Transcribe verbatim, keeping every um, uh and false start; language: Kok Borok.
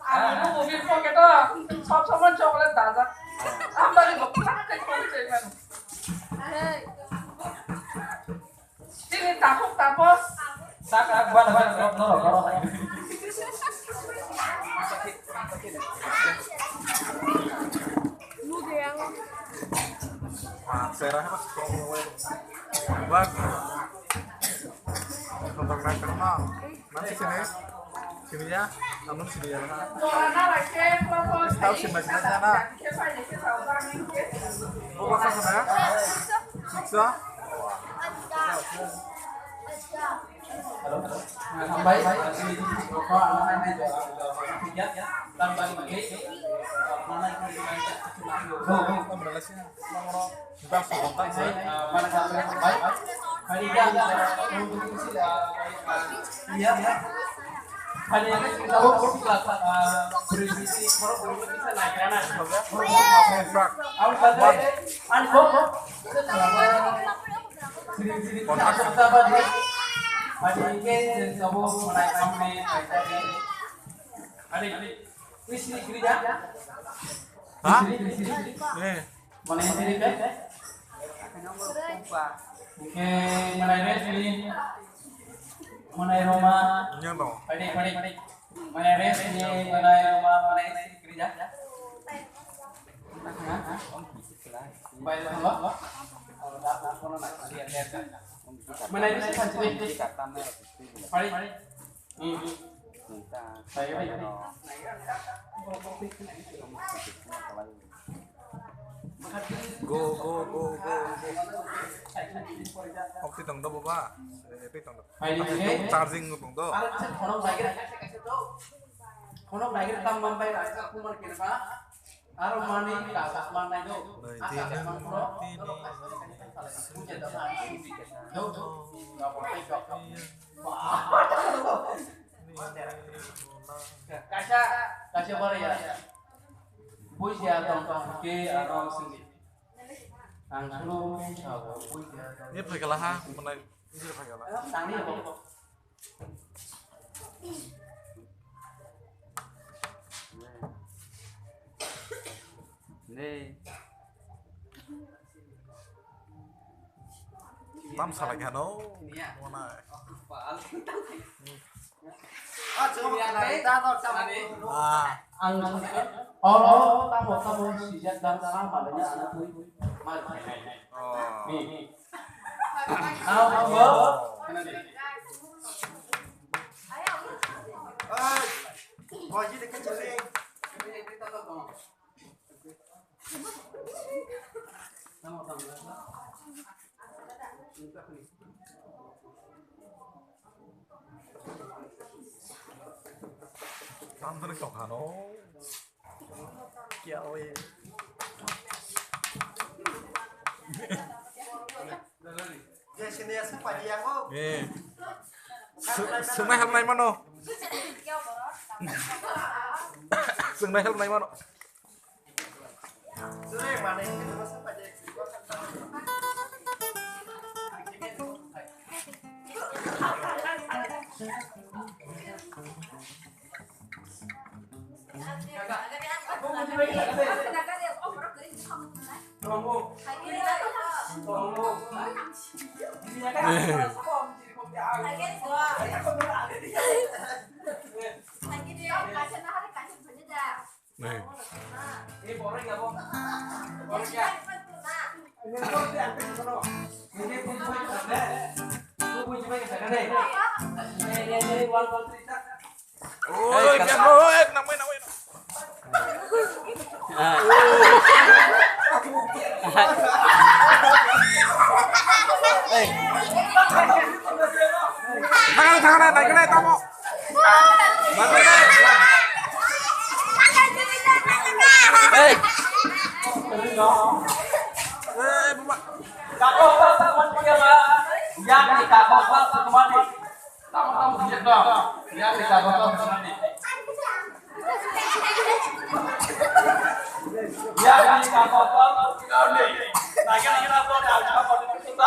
Ang bubu bini pocket o sob somoi chocolate dajak. Amtani bo kwrak khe khorwi tongmani. Tini takhuk tapos. Tak, tak, bana, bana, norok, norok. Wah, serah mas. Bak. Nonton nang kenal. Mana sini? Sini ya. Namun sini ya. Tahu sini masih ada. Apa sana? Siksa. Ha? Eh. Mana yang tadi, Pe? Oke, mana yang tadi? Mana yang Roma? Yang dong. Padi, padi. Mana yang tadi? Mana yang Roma? Mana yang tadi? Kerja? Hah? Baik, halo? Mana yang tadi? Padi, padi. Hmm. Baik, baik, baik. Go, go, go, go, go. Kok ti tong do, baba? Eh, ti tong do. Charging tong do. Aro mani kasa manai do. Asa manai do. Kaisa, kaisa bara ya. Bujiya tong tong ke aro sini. Ang sulu sa bujiya tong. Ini phaikala ha, mana ini phaikala. Tangni ya. Nei. Tam salai kha no. Ah, ang oro tamo tamo sijak dan sama malanya anak tui. Mal. Oh. Ni. Ang ang bo. Hey, boji de kecil. Tandar kok hano. Kya oye. Eh. Swngnai hamnai mano. Swngnai hamnai mano. Oi, biar lo, eh, kenapa, kenapa, kenapa? Tangan, tangan, naik, naik, tamo. Hei. Eh, Bapak. Yang di kakak, Pak, kemana? Tamo, tamo, sejak dah. Ya, kita botol, nanti. Ya, kita botol, nanti. Nah, kira-kira apa, ada apa,